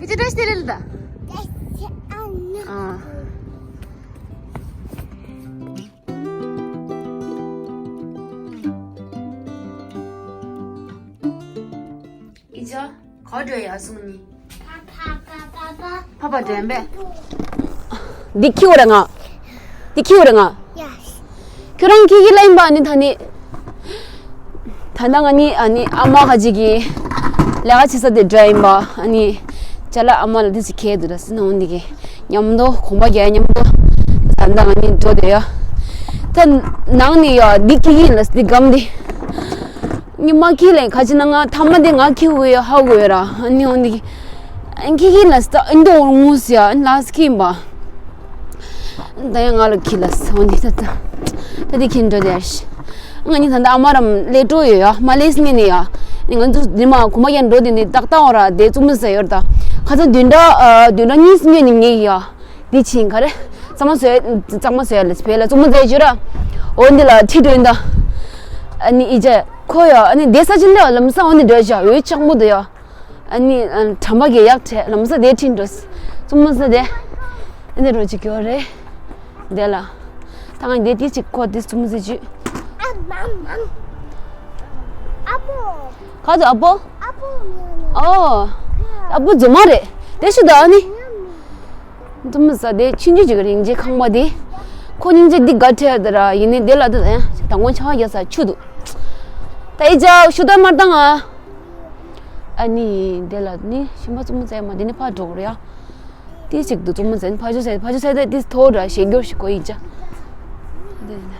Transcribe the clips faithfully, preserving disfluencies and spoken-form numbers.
ཨི་ཅི་བཀྲ་ཤིས་བདེ་ལེགས་ལ་ད། ཨ། ཨི་ཅི། ག་འགྲོ་ཡ་སོང་ནི། ཕ་ཕ་འགྲན་པས། འདི་ཁྱི་འོ་ར་ང་། འདི་ཁྱི་འོ་ར་ང་། ཁྱོད་རང་ཁྱི་ཁྱི་ལ་ཡིན་པ་ནི་ད་ནི། ད་ནང་ང་ནི་ཨ་ནི་ཨ་མ་ཁ་ཅིག་གི་ལས་ཀ་བྱེད་ས་དེ་འདྲ་ཡིན་པ། ཨ་ནི་ཅ་ལག་ཨ་མ་ལ་དེ་ཚོ་ཁྱེར་འདུག་ད་སི་ནང་འདི་གི་མཉམ་དུ་གོམ་པ་རྒྱག་མཉམ་དུ་ད་ནང་ང་ནི་འགྲོ་དེ་ཡ། ད་ནང་ནི་ཡ་འདི་ཁྱི་ཁྱི་ཡིན་ལ་འདི་སྒམ་འདི། ཉི་མ་ཁྱི་ལས་ཁ་ཅིག་ན་ང་ཐ་མ་དེ་ང་ཁྱི་གུ་ཡོད་ཧ་གོ་ཡོད་ར། ཨ་ནི་འོན་ཏེ་ཁྱི་ཁྱི་ལ་སྟ་ཨིན་དོ་ངུ་སི་ཡ་ཨིན་ལ་སི་ཁྱི་ཡིན་པ། ད་ཡང་ང་ལ་ཁྱི་ལ་སི་འོན་ཏེ་ད་ད་ད་དེ་ཁྱི་འགྲོ་དེ་ཤི། ང་གཉིས་ད་ལྟ་ཨ་མ་རམ་ལས་འགྲོ་ཡོད་ཡ་མ་ལས་སི་ནི་ནི་ཡ། ནི་ང་ཚོ་ཉི་མ་གོ་མ་ཡན་འགྲོ་དེ་ནི་ཏག་ཏག་འོ་ར་དེ་བཙུན་མོ་ཟེར་ཡོད་ད། ཁ་ཚ་བདུན་ཕྲག་བདུན་ཕྲག་གཉིས་སི་ཉོས་ནི་ངེས་ཡ། འདི་ཕྱིན་ག་རེ། གཙང་མ་བཟོས། གཙང་མ་བཟོས་ལ་བོད་ལ་གཙང་མ་བཟོས་བྱོས་ར། འོ་འདི་ལ་ཁྲིད་འགྲོ་ཡིན་ད། ཨ་ནི་ཨི་ཅེ་ཁོ་ཡ་ཨ་ནི་བསྡད་ས་ཅི་འདྲ་ལམ་སང་འོ་ནི་འགྲོ་བྱ་འོད་ཆགས་མོ་འདུག་ཡ། ཨ་ནི་ཨ་དྲན་པ་གི་ཡག་བྲལ་ལམ་སང་བསྡད་ཁྲིད་འགྲོ། གཙང་མ་བཟོས་དེ། ཨ་ནི་རོ་ཅིག་གྱོ་རེ། དེ་ལ། ད་ང་འདི་དེ་ཅིག་ཁོ་དེ་གཙང་མ་བཟོས་བྱོས། ཨ་མ་མ། ཨ་པོ། ག་ཚོད་ཨ་པོ། ཨ་པོ་མི་ཡོང་ནི། ཨོ། ཨ་པོ་རྫུན་མ་རེད། དེ་ཤི་ད་ཨ་ནི། འདུམ་ས་དེ་ཆུང་ཆུང་ཅིག་རིང་ཆེ་ཁང་པ་དེ། ཁོ་སྙིང་རྗེ་འདི་དགའ་ཁྲལ་དེ་ར་ཡིན་ནི་དེ་ལ་དེ་ཡང་དང་པོ་ཆང་རྒྱག་ས་ཆུ་འདུག་ད་ཨི་ཅག་ཤུ་ད་མར་བཏང་ཨ། ཨ་ནི་དེ་ལ་ནི་ཤིང་པ་བཙུན་མོ་བཙལ་མ་དེ་ནི་ཕར་འགྲོ་དགོས་རེད་ཡ། དེ་ཅིག་ཏུ་བཙུན་མོ་བཙལ་ཕར་ཆུ་བཙལ་ཕར་ཆུ་བཙལ་ཏེ་དེ་ཐོ་ར་ཞེ་སྐྱོར་ཞིག་གོ་ཡི་ཅག་དེ་ནི།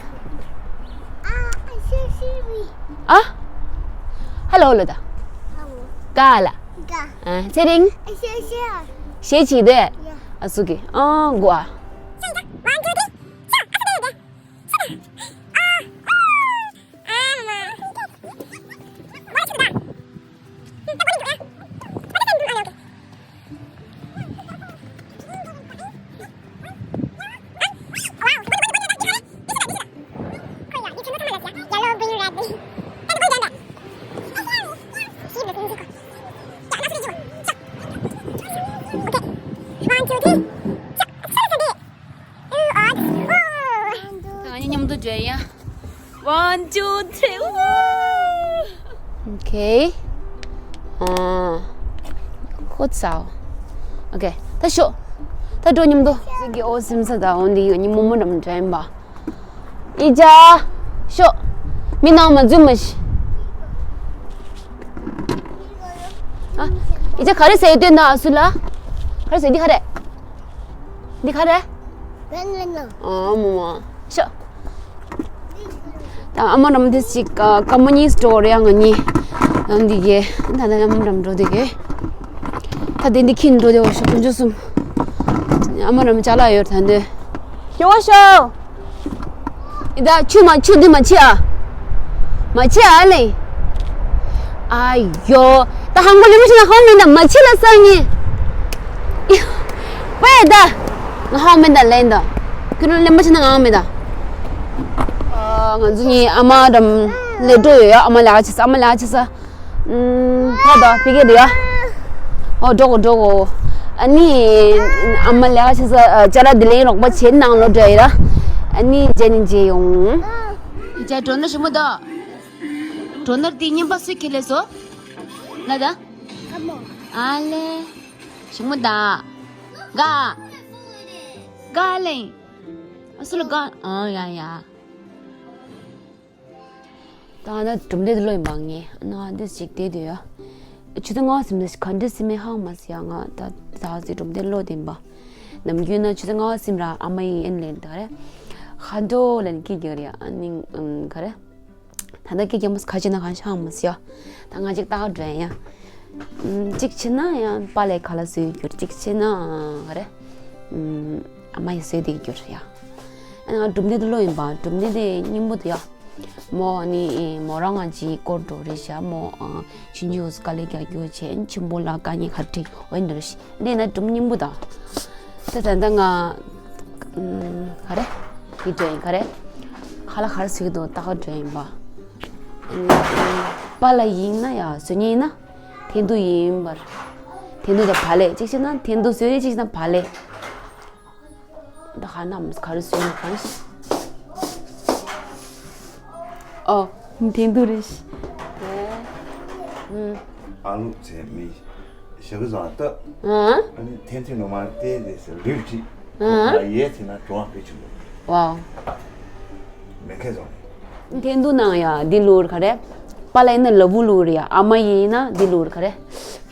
ཨ། ཧ་ལོ་ལོ་ད། ག་ལ། ཨ། ཚེ་རིང་། ཞེ་ཆི་དེ། ཨ་སུ་གི་ཨ་གོ་ཨ། ད་ང་གཉིས་མཉམ་དུ་འགྲོ་ཡ། One, two, three, woo! Okay. ཨ། ཁོ་ཚ། Okay. ད་ཤོག་ད་འགྲོ་མཉམ་དུ། ཟིག་གི་ཨོ་སིམ་ས་ད་འོན་ཏེ་ཡོད་ཉི་མོ་མོ་འགྲམ་འགྲོ་ཡིན་པ། ཨི་ཅག་ཤོག་མི་ནང་མ་འཛུལ་མ་ཤི། ཨ། ཨི་ཅག་ག་རེ་ཟེར་ཡོད་དོན་དང་ཨ་སུ་ལ། ག་རེ་ཟེར་འདི་ག་རེ། འདི་ག་རེ། ཨ་མོ་མ། ཤོག་ད་ཨ་མ་རམ་དེ་ཅིག་ཀ་མོ་གཉིས་སྟོར་ཡང་ང་གཉིས། ཨ་འདི་གེ་ད་ད་ཨ་མ་རམ་འགྲོ་དེ་གེ་ད་དེ་འདི་ཁྱིན་འགྲོ་དེ་བ་ཤོག་དཀོན་མཆོག་གསུམ། ཨ་མ་རམ་ཅ་ལག་ཡོད་ད་འདི། ཤོག་ཤོག་ཨི་ད་ཆུ་མ་ཆུ་འདི་མ་ཆི་ཨ། མ་ཆི་ཨ་ལེ། ཨ་ཡོ། ད་ཧང་གོ་ལི་མི་ཤི་ན་ཧང་མིན་ད་མ་ཆི་ལ་སང་ཉི། པའི་ད། ང་ཧང་མིན་ད་ལེན་ད། ཁྱོད་རང་ལེན་མ་ཆི་ན་ང་ཧང་མིན་ད། ཨ་ང་ཚོ་གཉིས་ཨ་མ་རམ་ལས་འགྲོ་ཡོད་ཡ། ཨ་མ་ལས་ཀ་བྱེད་ས་ཨ་མ་ལས་ཀ་བྱེད་ས། ཨུམ། ཕ་དང་ཕི་གེ་རེད་ཡ། ཨོ་འགྲོ་གོ་འགྲོ་གོ་ཨ་ནི། ཨ་མ་ལས་ཀ་བྱེད་ས་ཅ་ལག་འདི་ལེན་རོགས་པ་བྱེད་ནང་ལོ་འདྲ་ཡི་ར། ཨ་ནི་རྗེས་ནི་མཇལ་ཡོང་། ཇ་འགྲོ་ན་ཞིམ་པོ་ད། འགྲོ་ནར་དེ་རྔན་པ་སུས་ཁྱེར་ལས་སོ། ལ་ད། ཨ་ལེ། ཞིམ་པོ་ད། ག་ག་ལེ། ཨ་སུ་ལ་ག་ཨ་ཡ་ཡ། ད་ང་ད་གྲུབ་འབྲས་དེ་ལོ་ཡིན་པ་ངས་ན་འདི་ཞིག་བལྟས་དུས་ཡ། ཆུ་ཚོད་ལྔ་ཟིན་ནས་ག་འདྲ་སིམ་མེ་ཧང་མ་སི་ཡ། ང་ད་ད་ཟི་གྲུབ་འབྲས་ལོ་དེ་ཡིན་པ། ནམ་རྒྱུན་ན་ཆུ་ཚོད་ལྔ་ཟིན་ར་ཨ་མ་ཡིན་ཨེན་ལེན་ད་རེ། ཧ་འགྲོ་ལན་ཀི་རྒྱག་རེ་ཨ་ནི་ག་རེ། ད་ལྟ་ཀི་རྒྱག་མ་སི་ཁ་ཅི་ན་གང་ཤ་ཧང་མ་སི་ཡ། ད་ང་ཅིག་ལྟ་ག་འགྲོ་ཡ། ཅིག་ཕྱིན་ན་ཡང་པཱ་ལས་ཁ་ལག་བཟོས་གྱུར། ཅིག་ཕྱིན་ན་ག་རེ། ཨ་མ་ཡིས་བཟོས་དེ་གྱུར་ཡ། ཨ་ནི་ང་གྲུབ་འབྲས་དེ་ལོ་ཡིན་པ། གྲུབ་འབྲས་དེ་སྙིང་པོ་དེ་ཡ། མོ་ནི་མོ་རང་ང་ཅི་སྐོར་འགྲོ་རེད་ཤག་མོ་ཆུང་ཆུང་དཀའ་ལས་རྒྱག་རྒྱུ་བྱས་ཆེན་པོ་ལ་དཀའ་ངལ་ག་རེ་འོན་འདིར་ཤི་འདི་ན་གྲུབ་སྙིང་པོ་དང་། ད་ད་ད་ང་ག་རེ་ཡི་འདྲ་ཡིན་ག་རེ་ཁ་ལ་ག་རེ་ཟེར་གི་འདུག་ད་ག་འདྲ་ཡིན་པ། པཱ་ལགས་ཡིན་ན་ཡ་བཟོ་མཁན་ཡིན་ན། ཐེན་ཐུ་ཡིན་པར། འཐེན་ཐུག་དང་བག་ལེབ། གཅིག་བྱས་ན་འཐེན་ཐུག་བཟོས་རེད། གཅིག་བྱས་ན་བག་ལེབ། ད་ཧ་ན་མི་ག་རེ་བཟོས་ན་གང་ཤེས། ཨོ། འཐེན་ཐུག་རེད་ཤག་ཨུམ། ཨ་ལུ་ཚེ་མི་ཞག་བཟང་སྟབས། ཨ་ནི་འཐེན་ཐུག་ནང་མར་བལྟས་ཏེ་ལུས་ཁྲིད། ཨ་ཡས་ཚེ་ན་གྲོང་བ་བེད་སྤྱོད། ཝའོ། མེ་ཁེ་བཟང་རེད། འཐེན་ཐུག་ནང་ཡ་འདི་བླུགས་རེད་ག་རེ། པཱ་ལགས་ཡིན་ན་ལ་ཕུག་བླུགས་རེད་ཡ། ཨ་མ་ཡིན་ན་འདི་བླུགས་རེད་ག་རེ།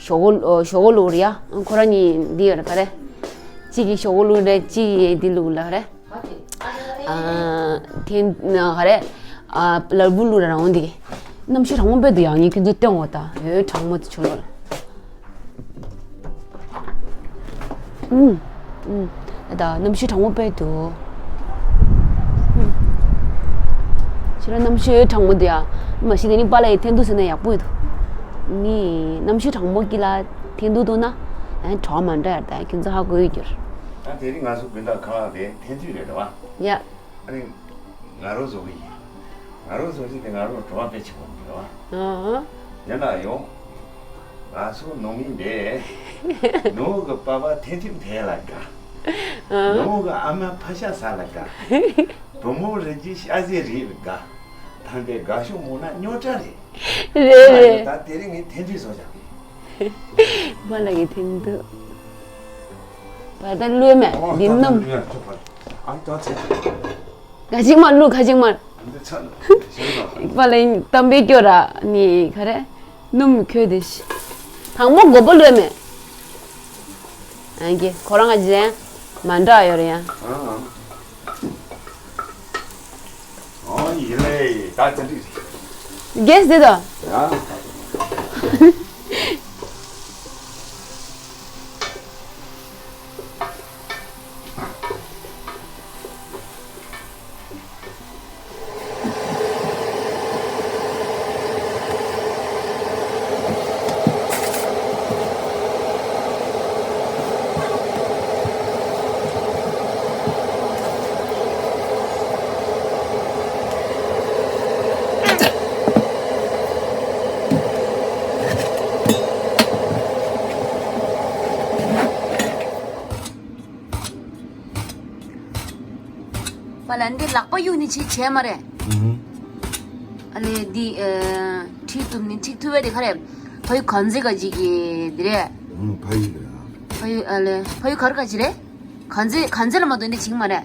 ཞོག་ཁོག་ཞོག་ཁོག་བླུགས་རེད་ཡ། ཁོ་རང་གཉིས་འདི་ཡོད་རེད་ག་རེ། གཅིག་གིས་ཞོག་ཁོག་བླུགས་རེད། གཅིག་གིས་འདི་བླུགས་ལ་ག་རེ། ཨ། དེ་ན་ག་རེ། ཨ། ལ་ཕུག་བླུགས་ར་རང་འོང་དེ། གནམ་གཤིས་གྲང་མོ་དཔེ་འདུག་ཡ། ངས་ཁྱོད་ཚོ་སྟོན་འོ་ད། ཡོད་གྲང་མོ་དེ་ཆུ་ལོར། ཨུམ། ཨུམ། ད་གནམ་གཤིས་གྲང་མོ་དཔེ་འདུག་ཨུམ། ཕྱི་ལ་གནམ་གཤིས་གྲང་མོ་འདུག་ཡ། མ་གཞི་དེ་ནི་པཱ་ལགས་ཡིས་འཐེན་ཐུག་ཟེར་ན་ཡག་པོ་ཡོད་འདུག་ནི་གནམ་གཤིས་གྲང་མོ་གི་ལ་འཐེན་ཐུག་འདུག་ན། ཨ། གྲོགས་མ་འདྲ་ཡར་ད་ཁྱོད་ཚོ་ཧ་གོ་ཡོད་རྒྱུར། ད་དེ་རིང་ང་ཚོ་དགོན་བདག་ཁང་ལ་དེ་འཐེན་ཐུག་རེད་རེད་བ། ཡ། ཨ་ནི་ང་རང་བཟོ་གི་ཡིན། ང་རང་བཟོ་གི་དེ་ང་རང་གྲོགས་པོ་དཔེ་ཆེ་བོ་རེད་བ། ཨ། ཡིན་ན་ཡང་། ང་ཚོ་ནང་མི་འདི། ནང་གི་པ་ཕ་འཐེན་ཐུག་འཐེན་ལ་དགའ། ཨ། ནང་གི་ཨ་མ་ཕ་ཤ་ཟ་ལ་དགའ། བུ་མོ་རིགས་རྒྱུད་ཤ་ཟའི་རིགས་ལ་དགའ། ད་འདི་དགའ་ཤོས་མོ་ན་རྙོག་དྲ་རེད། རེད་རེད། ད་དེ་རིང་ངས་འཐེན་ཐུག་བཟོ་བཞག་གི། པཱ་ལགས་ཀྱིས་འཐེན་ཐུག་པ་ད་བླུགས་མེད། འདི་སྣུམ། ཨ་ད་ཚེ། ཁ་ཅིག་མར་བླུགས། ཁ་ཅིག་མར། འདི་ཚ་ནི་ཞེ་གི་དང་། པཱ་ལགས་གཏམ་དཔེ་སྐྱོ་ར་ནི་ག་རེ། སྣུམ་ཁོལ་དེ་ཤི། དང་པོ་མགོ་པོ་བླུགས་མེད། ཨང་ཀི་ཁོ་རང་ག་ཅི་རེད། མ་འདྲ་ཡོད་རེད་ཡ། ཨང་། ཨོ་ཡིན་ལེ། ད་ཅི་འདྲ་རེད། རྒྱས་དེ་དང་། ཡ། པཱ་ལགས་འདི་ལག་པ་གཡུག་ནི་ཅིག་བྱས་མ་རེད། ཨུ་ཧུ། ཨ་ལེ་འདི་ཨ་ཁྲིད་ཐུབ་ནི་ཁྲིད་ཐུབ་པ་དེ་ག་རེད། ཕ་ཡུལ་གང་ཚེ་ག་ཅིག་གི་འདི་རེད། ཨུ་ཕ་ཡུལ་རེད། ཕ་ཡུལ་ཨ་ལེ་ཕ་ཡུལ་ག་རེ་ག་ཅིག་རེད། གང་ཚེ་གང་ཚེ་ལ་མ་གཏོགས་འདི་བྱིང་མ་རེད། ཨུ།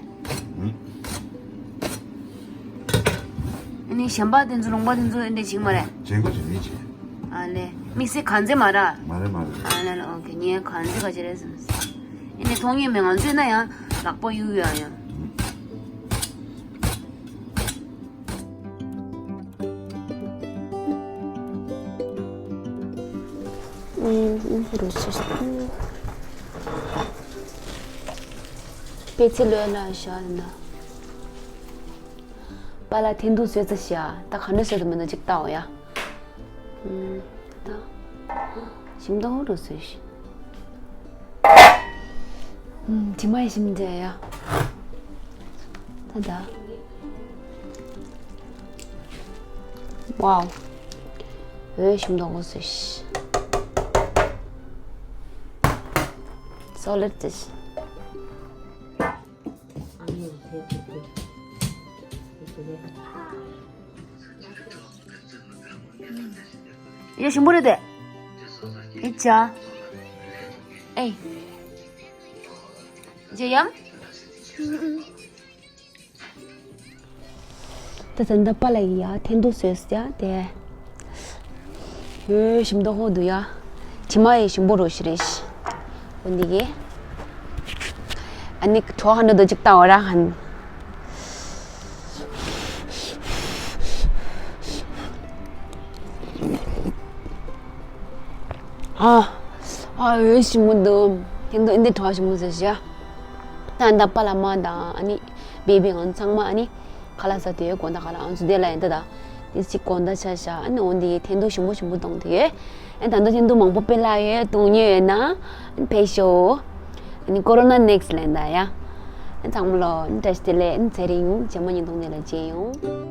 ཨ་ནི་གཞན་པ་དེ་ཚོ་ལུང་པ་དེ་ཚོ་འདི་བྱིང་མ་རེད། བྱེད་དགོས་བྱེད་མི་བྱེད། ཨ་ལེ། དམིགས་བསལ་གང་ཚེ་མ་ར། མ་རེད་མ་རེད། ཨ་ལེ་ལེ་ཨོ་ཁེ་ངས་གང་ཚེ་ག་ཅི་རེད་ཟེར། ཨ་ནི་མཐོང་ཉན་མེད། ང་ཚོས་ན་ཡང་ལག་པ་གཡུག་ཡ་ཡང་། ཨུམ། ཨུམ། རོ་ཆེ། པེ་ཚི་ལོས་ལ་ཤ་ན། པཱ་ལགས་འཐེན་ཐུག་བཟོས་ཚར་ཤག་ད་ག་འདྲ་བཟོས་འདུག་མིན་ན་ཅིག་ལྟའོ་ཡ། ཨུམ། ད། ཞིམ་མདོག་རུ་བཟོས་ཤིག་ཨུམ། དྲི་མ་ཡི་ཞིམ་མཛད་ཡ། ད་ད། ཝའོ། འོད་ཞིམ་མདོག་རུ་བཟོས་ཤིག་སོ་ལེར་བྱས་ཤིག་ཡ་ཞིམ་པོ་རེད་དེ། ཨེ་ཅག་ཨེ། ཇེ་ཡམ། ད་ད་ད་པཱ་ལགས་ཡ་འཐེན་ཐུག་བཟོས་ཡ་དེ། ཧོ་ཞིམ་མདོག་ཧོ་འདུག་ཡ། དྲི་མ་ཡི་ཞིམ་པོ་རོ་ཞིག་རེད་ཤི། འོ་འདི་གི། ཨ་ནི་གྲོགས་ཧ་འདྲ་འདུག་ཅིག་ལྟ་འོ་ར་ཧན། ཨ། ཨ་འོ་ཞིམ་པོ་འདུག་འཐེན་ཐུག་འདི་གྲོགས་ཞིམ་པོ་བཟོས་ཤི་ཡ། ད་ད་པཱ་ལགས་མ་དང་ཨ་ནི་བེ་བི་ང་ཚང་མ་ཨ་ནི། ཁ་ལག་ཟ་དུས་དགོང་དག་ཁ་ལག་ང་ཚོ་དེ་ལ་ཡིན་ད་ད། དེ་ཅིག་དགོང་དག་ཆ་བཞག་ཨ་ནི་འོ་འདི་འཐེན་ཐུག་ཞིམ་པོ་ཞིམ་པོ་གཏོང་དུ་ཡོད། ཨ་ད་དུང་འཐེན་ཐུག་མང་པོ་དཔེ་ལ་ཡོད་གཏོང་ཉེ་ཡོད་ན། ཨ་ནི་ཕེབས་ཤོག་ཨ་ནི་ཀོ་རོ་ན་ནེག་སི་ལེན་ད་ཡ། ཨ་ཚང་མ་ལོ་ཨ་ནི་བཀྲ་ཤིས་བདེ་ལེགས། ཨ་ནི་ཚེ་རིང་རྗེས་མ་ཉིན་གཏོང་དེ་ལ་མཇལ་ཡོང་།